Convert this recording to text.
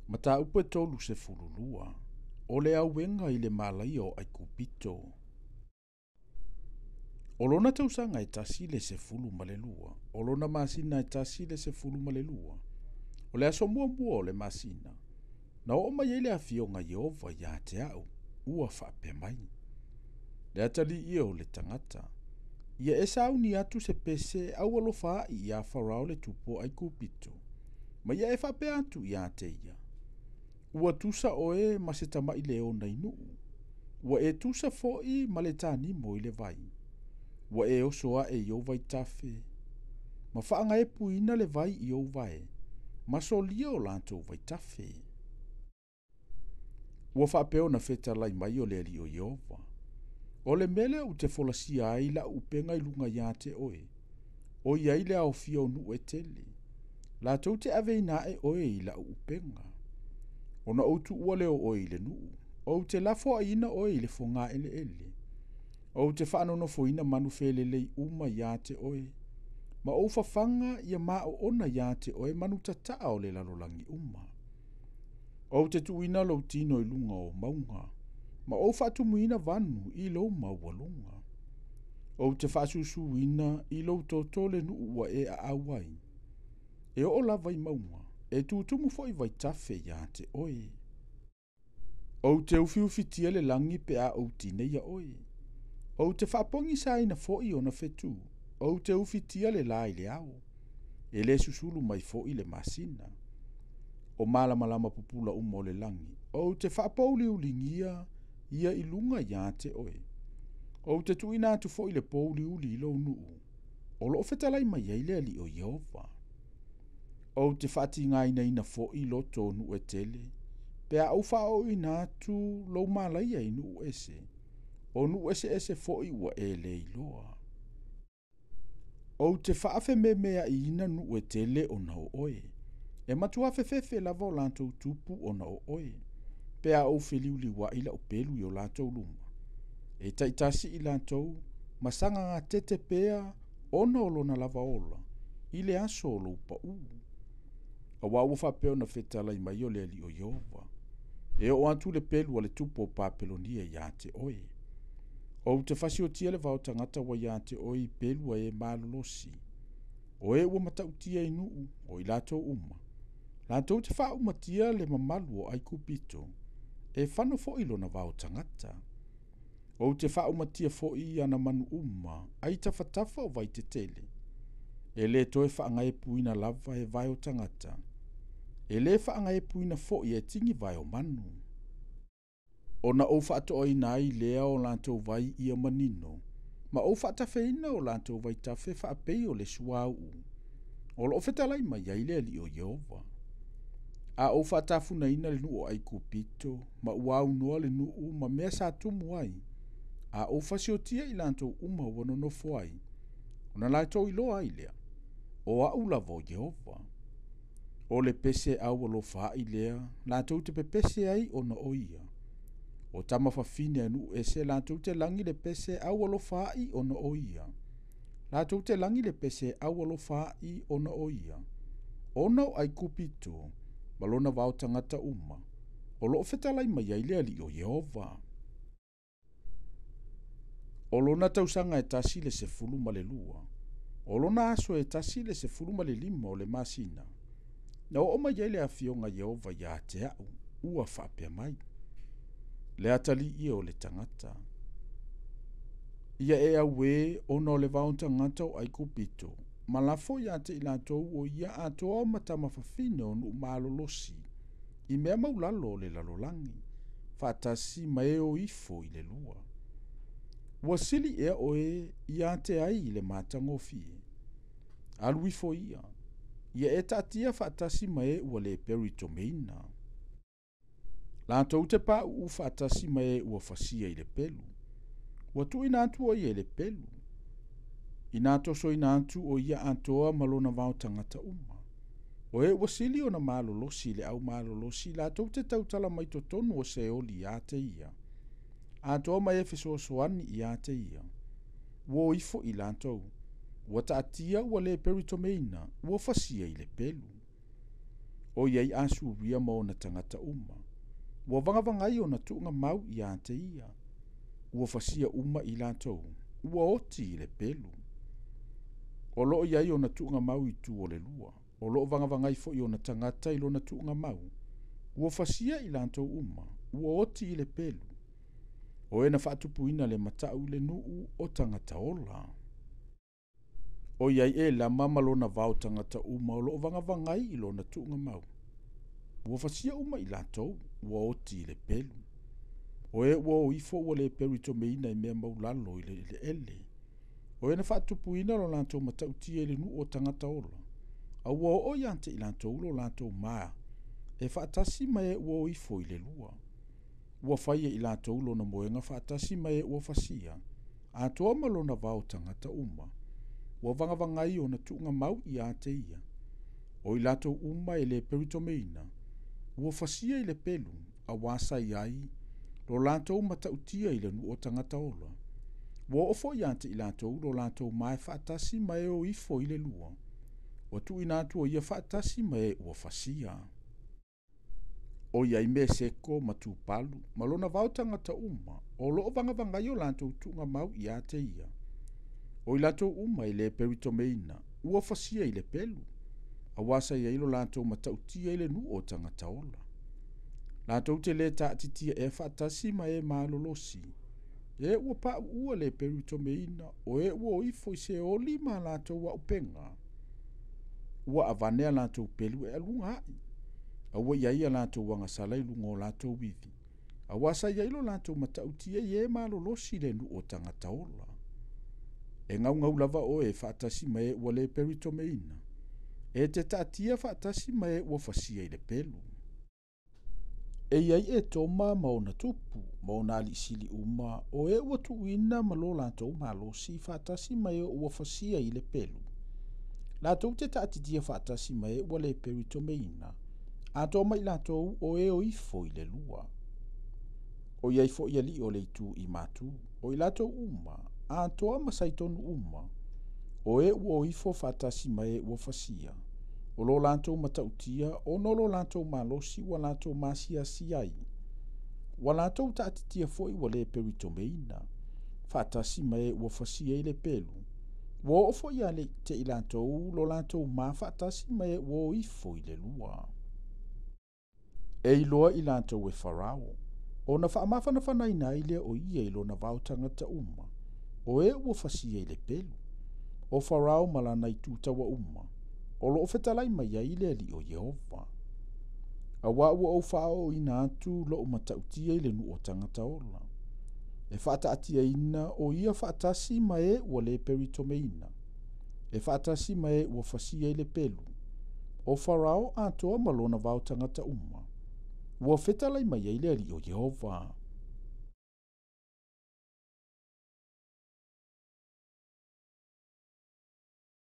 Mataupu e 32, o le auega i le malaia o Aikupito. O lona tausaga e 12, o lona masina e 12, o le aso muamua o le masina, na oo mai ai le afioga Ieova ia te a'u, ua faapea mai, Le atalii e o le tagata, ia e sauni atu se pese aualofa a'i iā Farao le tupu o Aikupito, ma ia e faapea atu ia te ia, Ua tusa oe ma se tama'i leona i nu'u, ua e tusa fo'i ma le tanimo i le vai, ua e oso a'e i ou vaitafe, ma faagaepuina le vai i ou vae, ma solia o latou vaitafe. Ua faapea ona fetalai mai o le Alii o Ieova, O le mea lea ou te folasia ai la'u upega i luga iā te oe, o i ai le aofia o nu'u e tele, latou te aveina aʻe oe i la'u upega. Ona ou tuua lea o oe i le nuu, ou te lafoaiina oe i le fogaeleele, ou te faanonofoina manu felelei uma iā te oe, ma ou fafaga ia maoona iā te oe manu tataa o le lalolagi uma. Ou te tuuina lou tino i luga o mauga, ma ou faatumuina vanu i lou maualuga. Ou te faasusuina i lou toto le nuu ua e aau ai, e oo lava i mauga, e tutumu foi vaitafe iā te oe. Ou te ufiufitia le lagi pe a ou tineia oe. Ou te faapogisaina foi ona fetu, ou te ufitia le la i le ao, e lē susulu mai foi le masina. O malamalama pupula uma o le lagi, ou te faapouliuligia ia i luga iā te oe. Ou te tuuina atu foi le pouliuli i lou nuu, o loo fetalai mai ai le Alii o Ieova. Ou te faatigainaina foi loto o nuu e tele, pe a ou faaooina atu lou malaia i nuu ese, o nuu eseese foi ua e lē iloa. Ou te faafememeaʻiina nuu e tele ona o oe, e matuā fefefe lava o latou tupu ona o oe, pe a ou feliuliuaʻi la'u pelu i o latou luma. E taitasi i latou, ma sagagatete pea ona o lona lava ola, i le aso o lou paū. Auā ua faapea ona fetalai mai o le Alii o Ieova, E oo atu le pelu a le tupu o Papelonia iā te oe. Ou te fasiotia le vaotagata ua iā te oe i pelu a e malolosi, o e ua matautia i nuu, o i latou uma, latou te faaumatia le mamalu o Aikupito, e fano foi lona vaotagata. Ou te faaumatia foi ana manu uma, ai tafatafa o vaitetele, e lē toe faagaepuina lava e vae o tagata, e lē faagaepuina foi e tigi vae o manu. Ona ou faatoaina ai lea o latou vai ia manino, ma ou faatafeina o latou vaitafe faapei o le suauu, o loo fetalai mai ai le Alii o Ieova. A ou faatafunaina le nuu o Aikupito, ma ua aunoa le nuu ma mea sa tumu ai, a ou fasiotia i latou uma ua nonofo ai, ona latou iloa ai lea, o a'u lava o Ieova. O le pese aualofa a'i lea latou te pepese ai ona o ia. O tama fafine a nuu ese latou te lagi le pese aualofa a'i ona o ia. Latou te lagi le pese aualofa a'i ona o ia. Ona o Aikupito ma lona vaotagata uma, o loo fetalai mai ai le Alii o Ieova. O lona tausaga e 12, o lona aso e 15 o le masina, na oo mai ai le afioga Ieova iā te a'u, ua faapea mai, Le atalii e o le tagata, ia e auē ona o le vaotagata o Aikupito, ma lafo iā te i latou o ia atoa ma tama fafine o nuu malolosi i mea maulalo o le lalolagi, faatasi ma e o ifo i le lua. Ua sili ea oe iā te ai i le matagofie? Alu ifo ia, ia e taatia faatasi ma e ua lē peritomeina. Latou te pauu faatasi ma e ua fasia i le pelu. Ua tuuina atu o ia i le pelu. Inā tosoina atu o ia atoa ma lona vaotagata uma. O e ua sili ona malolosi i le au malolosi latou te tautala mai totonu o Seoli iā te ia, atoa ma e fesoasoani iā te ia. Ua o ifo i latou, ua taatia ua lē peritomeina, ua fasia i le pelu. O i ai Asuria ma ona tagata uma. Ua vagavagai ona tuugamau ia te ia. Ua fasia uma i latou, ua oti i le pelu. O loo i ai ona tuugamau i tu o le lua. O loo vagavagai foi ona tagata i lona tuugamau. Ua fasia i latou uma, ua oti i le pelu. O e na faatupuina le matau i le nuu o tagata ola. O i ai Elama ma lona vao tagata uma o loo vagavagai i lona tuugamau. Ua fasia uma i latou, ua oti i le pelu. O e ua o ifo ua le peritomeina i mea maulalo i le eleele. O e na faatupuina lo latou matautia i le nuu o tagata ola. A ua oo ia te i latou lo latou ma, e faatasi ma e ua o ifo i le lua. Ua fai e i latou lona moega faatasi ma e ua fasia, atoa ma lona vao tagata uma. Ua vagavagai ona tuugamau ia te ia. O i latou uma e le peritomeina, ua fasia i le pelu, auā sa i ai, lo latou matautia i le nuu o tagata ola. Ua oo foi ia te i latou lo latou ma e faatasi ma e o ifo i le lua. Ua tuuina atu o ia faatasi ma e ua fasia. O i ai Meseko ma Tupalu, ma lona vao tagata uma, o loo vagavagai o latou tuugamau ia te ia. O i latou uma e le peritomeina, ua fasia i le pelu, auā sa i ai lo latou matautia i le nuu o tagata ola. Latou te le taatitia ea faatasi ma e malolosi. E ua pauu le peritomeina, o e ua o ifo i Seoli ma latou auupega. Ua avane a latou pelu e aluga ai. A ua i ai a latou agasala i luga o latou ivi. Auā sa i ai lo latou matautia i e malolosi i le nuu o tagata ola. E gaugau lava oe e faatasi ma e ua le peritomeina. E te taatia faatasi ma e ua fasia i le pelu. E i ai Etoma ma ona tupu, ma ona alii sili uma, o e ua tuuina ma lo latou malosi faatasi ma e ua fasia i le pelu. Latou te taatitia faatasi ma e ua le peritomeina, atoa ma i latou o e o ifo i le lua. O i ai foi alii o le itu i matu, o i latou uma, atoa ma saitonu uma, o e ua o ifo faatasi ma e ua fasia. O lo latou matautia, ona o lo latou malosi ua latou masiasi ai. Ua latou taatitia foi ua le peritomeina, faatasi ma e ua fasia i le pelu. Ua oo foi ia te i latou lo latou ma faatasi ma e ua o ifo i le lua. E iloa i latou e Farao, ona faamafanafanaina ai lea o ia i lona vao tagata uma, o e ua fasia i le pelu. O Farao ma lana itu taua uma, o loo fetalai mai ai le alii o Ieova. Auā ua ou faaooina atu lou matautia i le nuu o tagata ola. E faataatiaina o ia faatasi ma e ua le peritomeina. E faatasi ma e ua fasia i le pelu. O Farao atoa ma lona vao tagata uma. Ua fetalai mai ai le alii o Ieova.